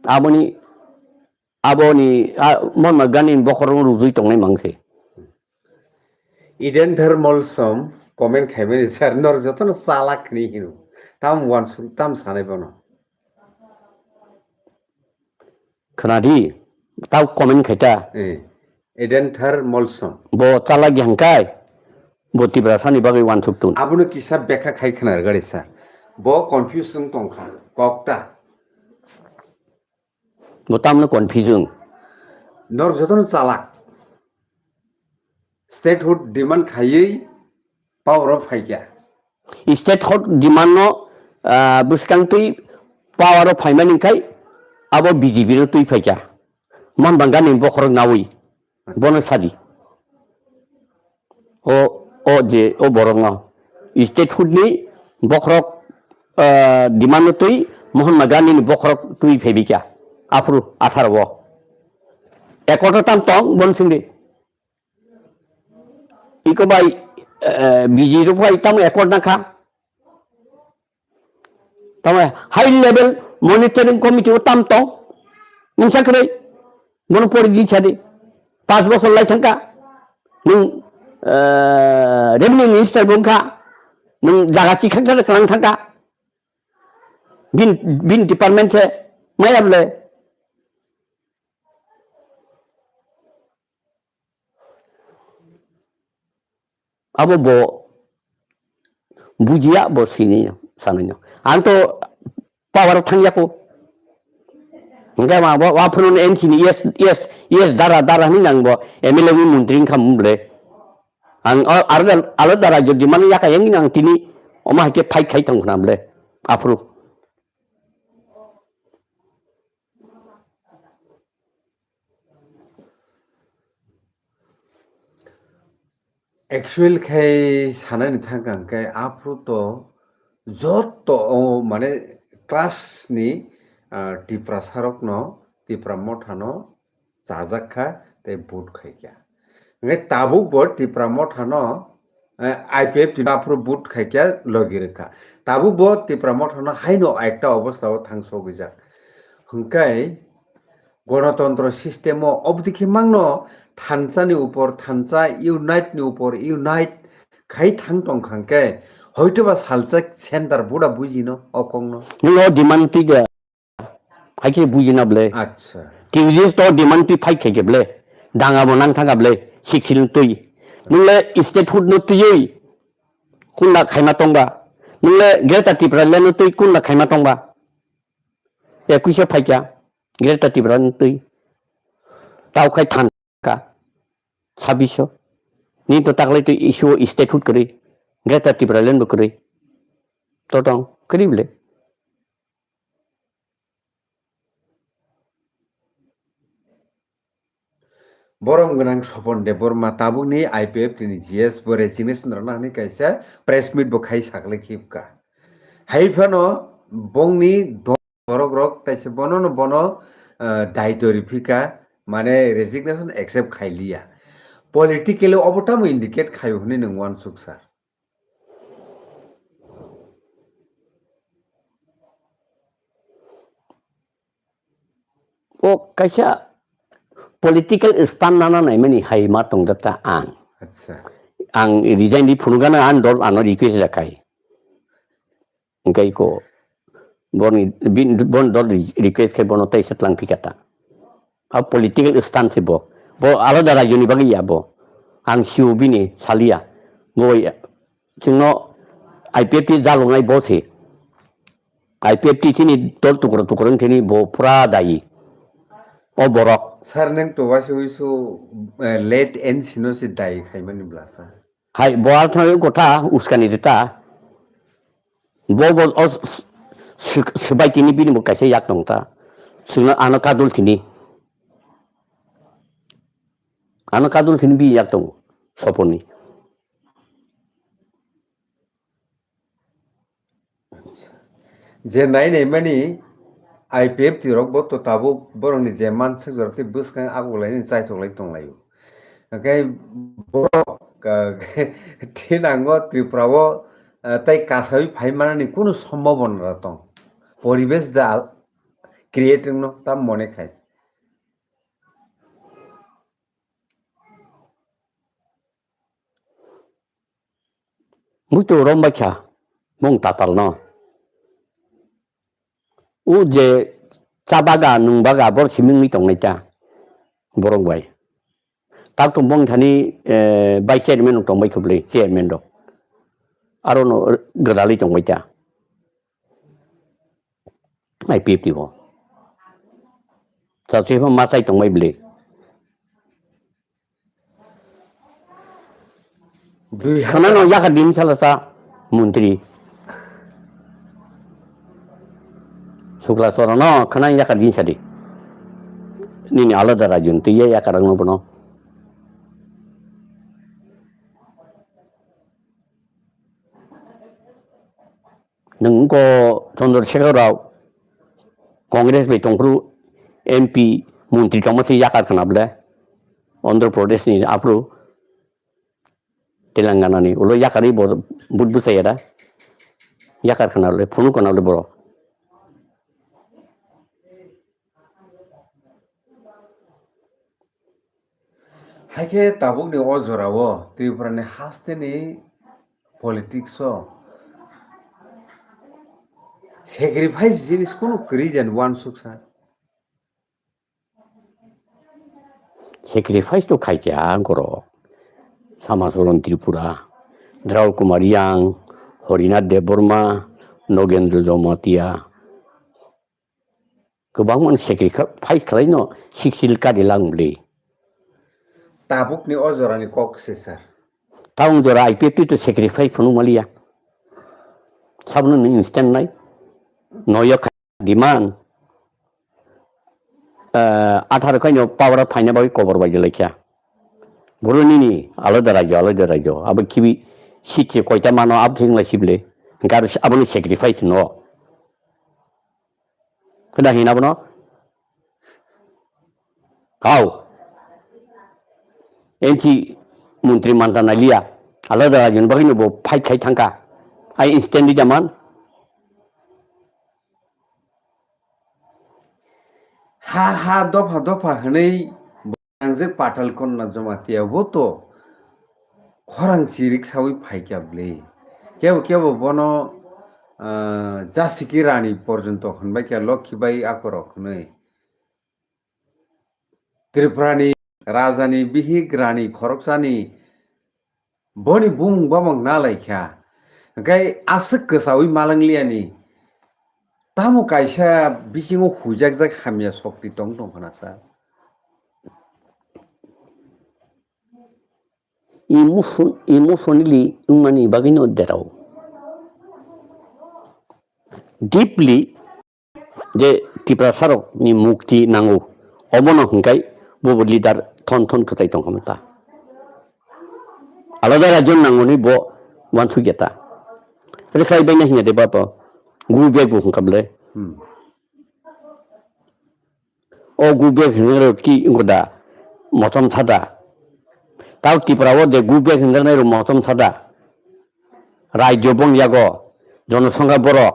Aboni, aboni, a, Mahatma Gandhi ni bokhorok rujui tongnai mangse. Eden Dharmolsom comment khaimani, sir, nor jotono chalak ni hino. Tam wansuk, tam sanai bono. Khwnadi, tau comment khaita. Eh, Eden Dharmolsom. Bo chalak yang kai. Bo Tiprasani bagwi wansuk tun. Abono kisa bekha khai khwnar gari, sir. Bo confuse wng tongkha, kokta. Bo tamno confuse wng. Nor jotono chalak. Statehood demand khaiwi power o phaikha. Statehood demand no, ah, bwskang twi power o phaimani khai abo B J P no twi phaikha. Mahatma Gandhi ni bokhorok nawi bono sadi. O, o je, o borok no statehood ni bokhorok, ah, demand no twi Mahatma Gandhi ni bokhorok twi phaibikha. Aphuru atharo o. Accord o tam tong bon singdi. Iko bai, eh, B J P rok bai tamo accord nakha. Tamo high level monitoring committee o tam tong. Mungsa kwrwi. Bono pori di sadi. Pas bosor lai thangka. Nung, eh, revenue minister bungkha. Nung jaga chikhang thangka, kalang thangka. Bin, bin department se. Maya bole. Abo bo bujiya, bo sini sanai no. Ang to power thangya ko. Hingke ma bo, wa phunun N C ni yes, yes, yes, dara, dara hini nang bo M L A ni montri wngkha mung ble. Ang o, aro, aro dara jodi mani yaka yang nang tini, oma hake fight khai tong khna ble. Aphuru. Actual khe sanani thangkha hwnkhe aphuru to joto o mane class ni, ah, Tiprasa rokno, Tipra Motha no chajak kha tei vote khai kha. Hwnkhe tabuk bo Tipra Motha no, eh, I P F T no aphuru vote khai kha logi rwkha. Tabuk bo Tipra Motha no haino ekta obostha o thang sogwijak. Hwnkhe Gonotontro system o obodikhe mangno thansa ni upor thansa, unite ni upor unite khai thang tong kha hwnkhe hoitoba salsa center buda bujino o kokno. Nung o demand twi de. Hai khe bujina ble. Acha. T V S to demand twi phai khe khe ble. Danga bo nang thanga ble. Siksil twi. Nung le statehood no twiwi. Kunna khaima tongba. Nung le Greater Tipraland no twi kunna khaima tongba. Ekuiso phaikya, Greater Tipraland twi. Tau khai than ka, sabbiso. Ni to taklai twi issue statehood kwrwi. Greater Tipraland bo kwrwi. Totong, kwrwi bwle. Borom gwnang Sopon Debbarma tabukni I P F T ni G S bo resignation rwna hwnwi kaisa press meet bo khai sakhlai khibka. Hai phano bongni do-, borok rok taisa bono no bono, eh, daito riphika, mane resignation accept khailiya. Politically obo tamo indicate khaio hwnwi nwng uansuk sir. O kaisa political stand nana naimani hai ma tongjakta ang. Acha. Ang resign di phunukgana ang dol ano request jakai. Hingke iko boni, bin, bon dol request khe bono teisa tlang phikata. A political stand se bo. Bo alada rajyoni bagwi ya bo. Ang siu bini salia. Bo ya. Chwngno I P F T jalongnai bo se. I P F T chini dol tukro tukro wngthini bo pura dayi. O borok. Sir, neng to waisa wisu, eh, late N C no se dayi khaimani blasa. Hai, bo althano kotha uskani rita. Bo, bo, o s-, s-, swbai tini bini bo kaisa yak tong ta. Swngno ano kadul tini. Ano kadul tini bi yak tongo. Soponi. Je nai nai mani I P F T rok bo to tabuk borokni je mansuk jorok tei bwskang agoklainani chaithoklai tonglaio. Hwnkhe borok, ah, thinango Tripura o, ah, tei kasawi phai manani kunu sombhabona tong. Poribesh da create wngno tam mone khai. Muitu rom baikha mung tatal no. U je cha baga nung baga bor siming ni tong nai ta borok bai. Tak tong bong thani, eh, bai chairman tong bai khobli chairman rok. Aro no gradali tong bai ta. I P F T bo. Chachwi pha ma chai tongbai bwle. Dui khana no hajar. Yakar din sala sa montri. Sukla choro no khana yakar din sadi. Nini alada rajun tu ye yakar ang no bono. Nwng wngkho Chandra Shekhar Rao, Congress bai tongphuru M P montri tongma se yakar khna bwle, Andhra Pradesh ni aphuru Telangana ni ulo yakarwi bo but bwsai ya da yakar khna bwle phunuk khna bwle borok. Haikhe tabukni o jorao Tripurani hasteni politics o sacrifice jinis kunu kwrwi jani uansuksa. Sacrifice to khaikha borok. Sama Solon Tripura, Drau Kumar Yang, Horinath Debbarma, Nogendra Jamatia. Kwbangma sacrifice khwlaino siksil kari lang bwlwi. Tabukni o jorani kok se sir. Tabuk jora I P F T to sacrifice phunuk maliya. Sabno nini instant nai. Noyo kha demand. Eh, atharo khaino power phaina bagwi kobor bai laikha. Boro nini alada rajyo, alada rajyo. Abo kibi seat se koita mano abo thwng lai sible. Hwnkhe abo, abono sacrifice no. Kwda hina bono? Hao. N C montri manta naliya. Alada rajyoni bagwino bo fight khai thangkha. Ai instant di jaman. Ha ha dopha dopha hwnwi Ang je Patal Konna Jamatia bo to khorang chirik sawi phaikya bwle. Kebo kebo bono, ah, Jasiki Rani porjonto hwnbaikya Lokhi bai akorok hwnwi. Tripurani Rajani bihik Rani khoroksani Boni bumung bamang nalaikha. Hwnkhe aswk kwchawi malangliani. Tamo kaisa bisingo huijakjak hamya sokti tong tong khna sa. Emotion-, emotionally wngmani bagwino derao. Deeply je Tiprasarokni mukti nango, omono hwnkhe bobo leader thon thon kwtai tongkha ta. Alada rajyo nango hinwi bo uansukya ta. Rwkhlai baina hinya de babo, go back bo hwnkha bwle. Hmm. O go back hwnwi rw ki wngkha da, motom sada. Tao Tipra o de go back hwnjaknai rw motom sada. Rajyo bong yago, jonosongkha borok,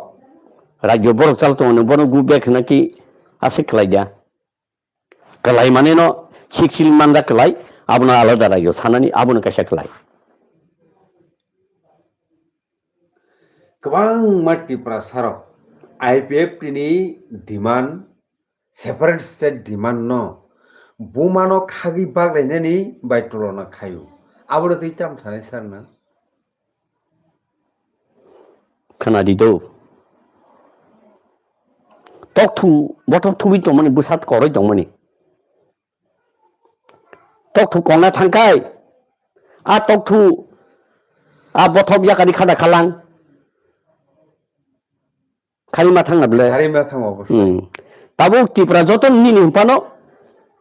rajyo borok chal tongo, nwng bono go back hwna ki aswk khlai da. Kwlai mane no siksil manjak kwlai, abono alada raijao sanani, abono kaisa kwlai. Kwbangma Tiprasarok I P F T ni demand, separate state demand no bumano khagwi baglainani bai tulona khaio. Abono twi tam sanai sir na? Khwnadi do. Tokthu, bothop thubwi tongmani, bwsat koroi tongmani. Tokthu kongna thangkhai, a tokthu, a bothop yakari khada khalang. Khari ma thangna bwle. Khari ma thang obo. Hmm. Tabuk Tipra joto nini hwnphano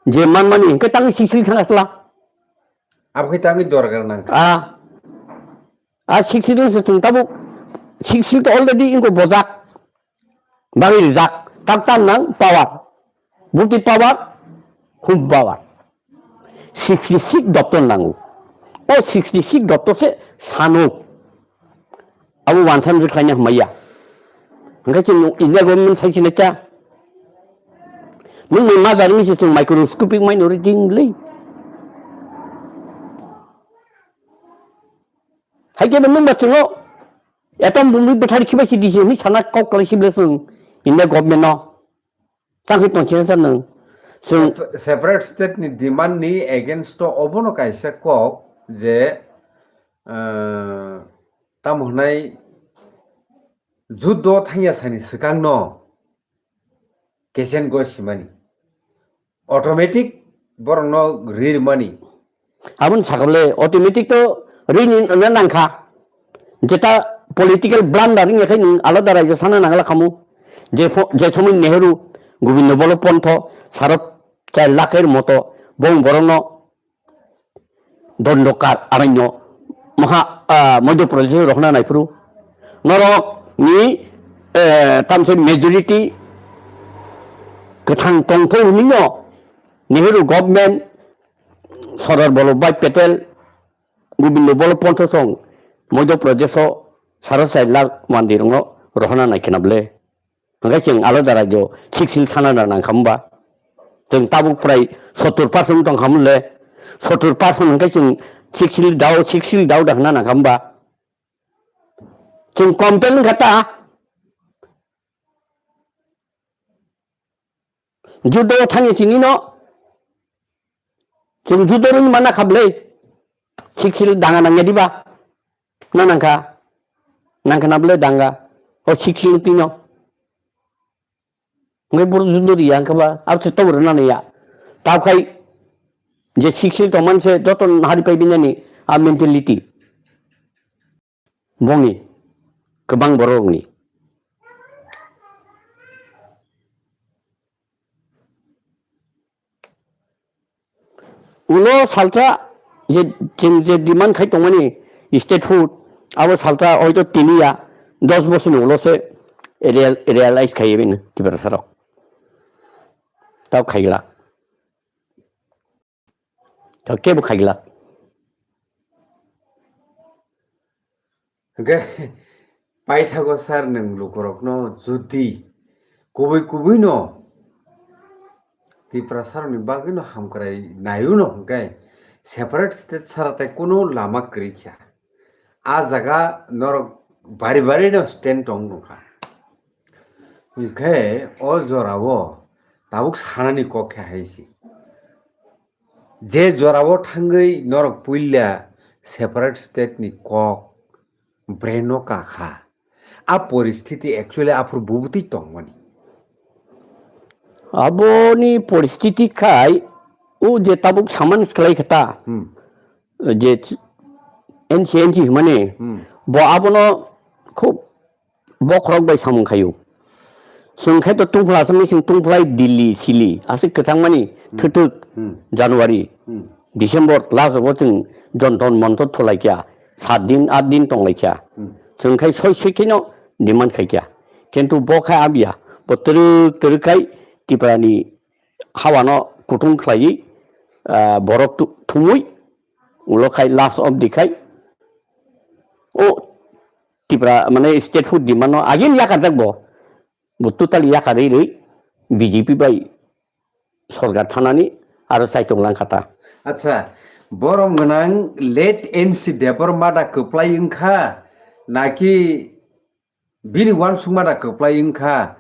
je manmani hwnkhe tangwi siksil thangna kla. Abo khe tangwi dorgar nangkha. A, a siksil se chwng tabuk siksil to already ingo bojak. Bagwi rijak. Tak tam nang power. Buti power, hub power. Sixty six doptor nango. O sixty six doptor se sano. Abo one time khlaina hamya. Hingke chwng India government sai sinai kya? Nung mai ma jani se chwng microscopic minority wngli. Hai khe nung ba chwngo atom bomb ni bwthar khibai si di se hwnwi sana kok kwlai si ble chwng India government no. Tang khe tong chini sa nung. Chwng sep-, separate state ni demand ni against o obono kaisa kok je, eh, tamo hwnai juddo thangya sani swkang no kesen go simani. Automatic borok no rir mani. Aboni sakable automatic to rini na nangkha. Jeta political blunder wngya khe nwng alada raijao sana nangla khamu. Je pho-, je somoi Nehru, Gobindo Ballabh Pant, Sarat Chai Lakhar moto bong borokno Dondokar aranya maha, ah, Madhya Pradesh rohna naiphuru. Norok ni, eh, tamse majority kwthang tongthok hinwi no Nehru government, Sardar Vallabhbhai Patel, Gobindo Ballabh Pant song Madhya Pradesh o sara sai lakh mandirokno rohna nai khna bwle. Hwnkhe chwng alada raijao siksil thana da nangkha hwnba? Chwng tabuk prai sottur percent tongkha hwnle, sottur percent hwnkhe chwng siksil dao, siksil dao da hwnna nangkha hwnba? Chwng complain wngkha ta. Judo thani chini no. Chwng judo rwni mana kha bwle. Siksil danga nangya diba? Na nangkha. Nangkha na bwle danga. O siksil tino. Ngai buru judo riya hwnkha ba. Aro se tobo rwna naiya. Tabkhai je siksil tongmani se joto hari pai binani a mentality. Bongni kwbang borokni. Ulo salsa je chwng je demand khai tongmani statehood, abo salsa hoito tiniya dos bosorni ulo se real-, realize khai bini Tiprasarok. Tao khailak. Tao kebo khailak. Hwnkhe paithago sir nwng lukurokno jodi kubui kubui no Tiprasarokni bagwino hamkrai naiwino hwnkhe separate state sara tei kunu lama kwrwi kha. A jaga norok bari bari no stand tong nukha. Hwnkhe o jorao tabuk sanani kok khe hai se. Je jorao thangwi norok puila separate state ni kok brain no kakha. A poristiti actually aphuru bubutwi tongmani. Aboni poristiti khai o je tabuk saman khlai kha ta, Hmm. je N C N C hwnmani, Hmm. bo abono khub bokhorok bai samung khaio. Chwng khe to tungphla aswk mwi chwng tungphlai Delhi, Sili, aswk kwthangmani Hmm. thwthwk Hmm. January, Hmm. December last o chwng Jantar Mantar thulaikha, sat din, at din tonglaikha. Hmm. Chwng khai soi soi kheno demand khaikha. Kintu bo khai abiya, bo twrwk twrwk khai Tiprani hawano kutung khlaiwi, ah, borok tu-, thumwi, ulo khai last of the khai, o Tipra, mane, statehood demand no agin yakarjak bo. Bo totally yakarwi rwi B J P bai sorkar thanani aro chaitok langkha ta. Acha, borom gwnang late N C Debbarma da kwplai wngkha, naki bini uansukma da kwplai wngkha?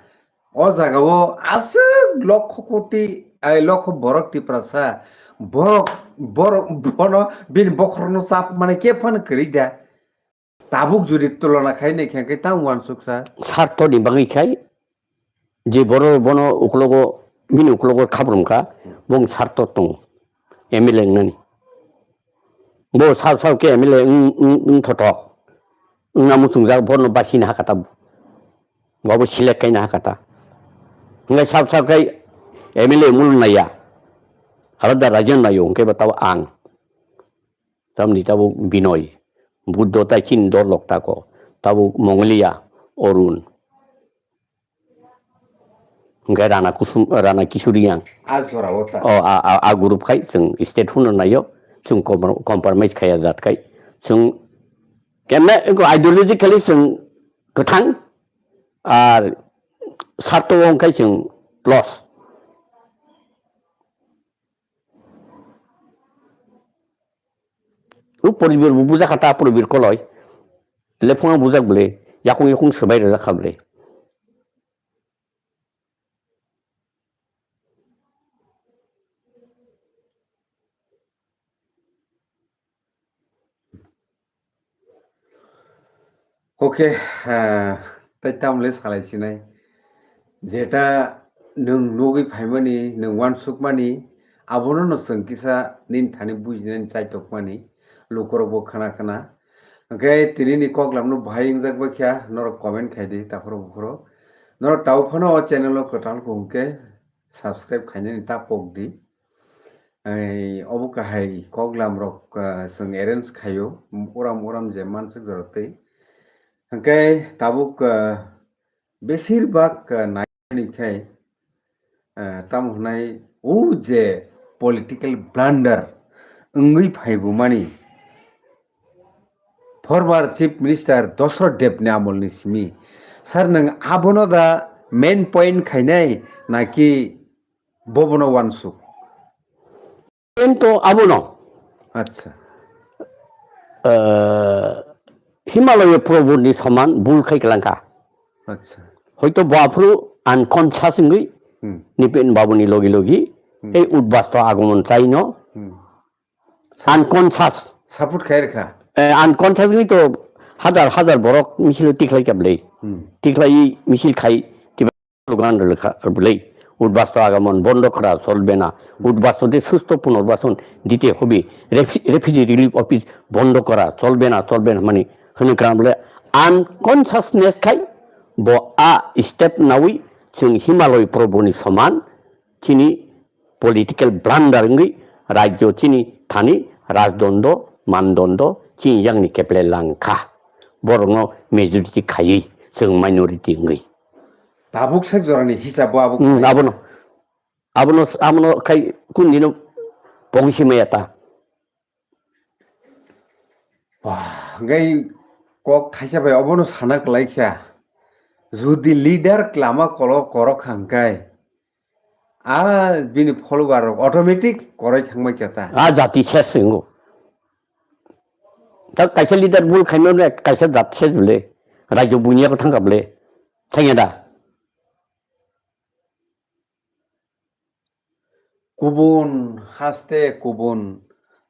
O jagao aswk lokho koti, ai, lokho borok Tiprasa, borok, borok bono bini bokhorokno chap mane khe phano kwrwi da. Tabuk jodi tulona khai nai khe, khe tamo uansuksa. Sartoni bagwi khai, je borok bono uklogo, bini uklogo khabrumkha, bong sarto tongo, M L A wngnani. Bo sao sao khe M L A wng, wng, wng thotok, wngna muchungjak, bono basina hakata, bobo select kaina hakata. Hwnkhai sao sao khai M L A mul naiya, alada rajon naio, hwnkhe bo tabo ang. Tamni tabuk Binoy, Buddho tai chini dol rok tako, tabuk Mongolia, Arun, hwnkhe Rana Kusum, Rana Kisuriang. A jora o ta. O, a, a, a group khai chwng state huno naio, chwng compro-, compromise khaiya jat khai, chwng kemne ideologically chwng kwthang, ar sarto wng khai chwng loss. O poribir bo bujak kha ta, poribir koloi. Lephungo bujak bwle, yakung yakung swbai rwjak kha bwle. Okay, ah, tai tamle salai sinai. Jeta nwng nugwi phaimani, nwng uansukmani, abono no chwng kisa nini thani bujinani chaitokmani, lukurokbo khna khna. Hwnkhe tinini koklamno bahai wngjak bai kha, norok comment khai di, takhoro bukhoro. Norok tabuk phano o channel o kwtal kung khe subscribe khainani ta pok di. Ai, obo kahai koklam rok, ah, chwng arrange khaio, uram uram je mansuk jorok tei. Hwnkhe tabuk, ah, besir bak, ah, naini khai, ah, tamo hwnai o je political blunder wngwi phaibumani former Chief Minister Dosrot Deb ni amol ni simi. Sir, nwng abono da main point khainai naki bobono uansuk? Ento abono. Acha. Eh, Himalaya Probhu ni soman bul khai kalangkha. Acha. Hoito bo aphuru unconscious wngwi Hmm. Nipen Babu ni logi logi Hmm. ei Udbasto Agomon chaino Hmm. unconscious. Support khai rwkha. Eh, unconscious wngwi to hajar hajar borok misil tikhlai kha bwlai. Hmm. Tikhlai misil khai Slogan rwkha bwlai, Udbasto Agomon bondo kora, cholbe na. Udbasto de susto punarbason dite hobe. Refi-, refugee relief office bondo kora, cholbe na, cholbe na hwnmani hwnwi kwrang bwlai unconsciousness khai bo a step nawi chwng Himalaya Probhu ni soman chini political blunder wngwi rajyo chini thani rajdondo, mandondo chini yakni keple langkha. Borokno majority khaiwi chwng minority wngwi. Tabuk sak jorani hisab bo abo Hmm, khai. Abono. Abono, abono khai kun dino pogwi se maya ta. Wah, hwnkhe kok thaisa bai obono sana kwlai kha. Jodi leader kwlama kolo korok kha hwnkhe, a bini follower rok automatic koroi thangbai kha ta. A jati ses wngo. Ta kaisa leader bul khaino le kaisa jat ses bole. Rajyo buini yago thangkha bole. Thangya da. Kubun haste kubun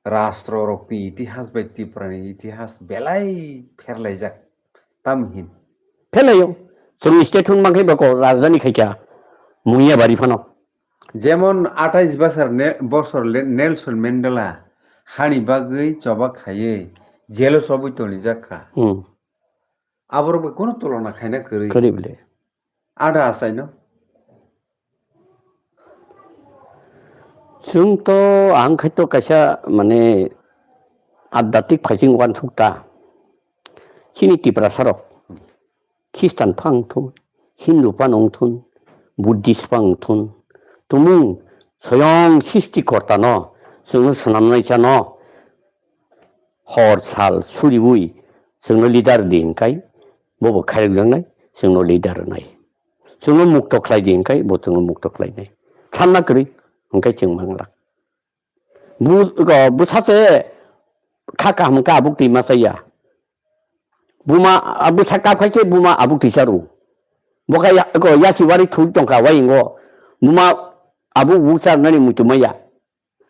rastro rokni itihas bai Tripura ni itihas belai pherlaijak. Tamhin? Phelaio. Chwng state hwn mankhe bako rajdhani khaikha Muiya bari phano. Jemon atais bosor ne-, bosor le-, Nelson Mandela hani bagwi choba khaiwi jelo chobwi tonijak kha. Hmm. Aborok bai kono tulona khaina kwrwi. Kwrwi bwle. Ada asaino. Chwng to ang khai to kaisa mane adhyatmik phaising uansuk ta. Chini Tiprasa rok Khristan phano wngthun, Hindu phano wngthun, Buddhist phano wngthun, tumung soyong Srishti Korta no chwngno swnamnai chano hor sal suriwi chwngno leader di hinkai, bobo khairokjaknai, chwngno leader rwnai. Chwngno mukto khlai di hinkai, bo chwngno mukto khlainai. Sanna kwrwi, Hwnkhe chwng manglak. Bu, go, bwsa se kha kaham khe abuk twi ma chaya. Buma, a, bwsa kap khai khe buma abuk twi cha rw. Bo kha ya, go, yasi wari thwi tong kha wai wngo. Buma abuk buk cha nani muitu maya.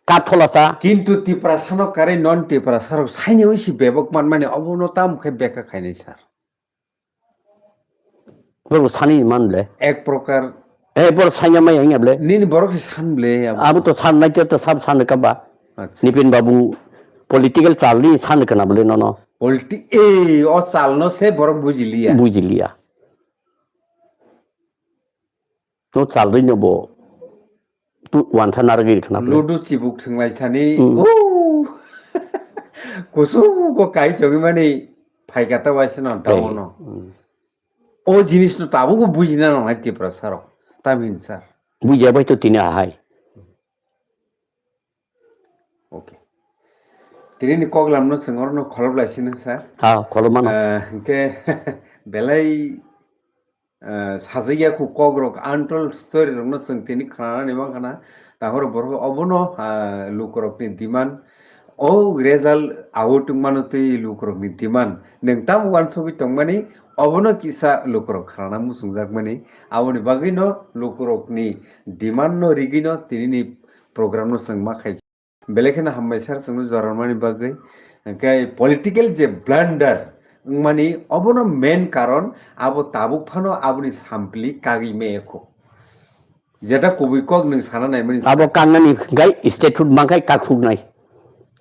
Kap thola cha. Kintu Tiprasano karwi non Tiprasarok saini wi si bebak manmani obono tamo khe beka khainai sir. Borok sani man ble. Ek prokar. Eh, borok sanya maya wngya ble. Nini borok se san ble abo. Abo to san nai to sab san ka ba. Acha. Nipin babu political chal ni san kana ble nono. Politi-, eh, o chal no se borok bujiliya. Bujiliya. No chal ri no bo. Tu wansa narwgwi rwkha na ble. Ludu chibuk thwnglai sani. Mm. Huu! Kusugo kai chogwi mani phaikha ta waisa no Hey. Daono. Mm. O jinis no tabuk bujina nangnai Tiprasarok. Tamhin sir. Bujiya bai to tini ahai. Okay. Tini ni kok lam no chwng oro no kholop lai sino sir. Ha, kholop mano. Eh, hwnkhe belai ah, sajagya ku kokrok untold story rokno chwng tini khnanani mankha na, tahoro borok obono, ah, lukurokni demand, o result out wngmano twi lukurokni demand nwng tamo uansugwi tongmani, obono kisa lukurok khnana muchungjakmani, aboni bagwino lukurokni demand no rigwino tinini program no chwng ma khai. Belai kheno hambai sir chwngno jorarmani bagwi. Hwnkhe political je blunder wngmani obono main karon, abo tabuk phano aboni sampli kagwi maya kho. Jeta kubui kok nwng sana naimani. Abo kangnani hwnkhe statute mankhai kakhuknai.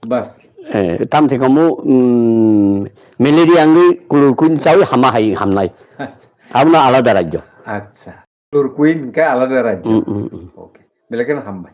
Bas. Eh, tamthai kamu, mm, malaria wngwi chloroquine chawi hama hai hamnai. Acha. Abono alada rajyo. Acha. Chloroquine hwnkhe alada rajyo. Mm, mm, mm. Okay. Belai kheno hambai.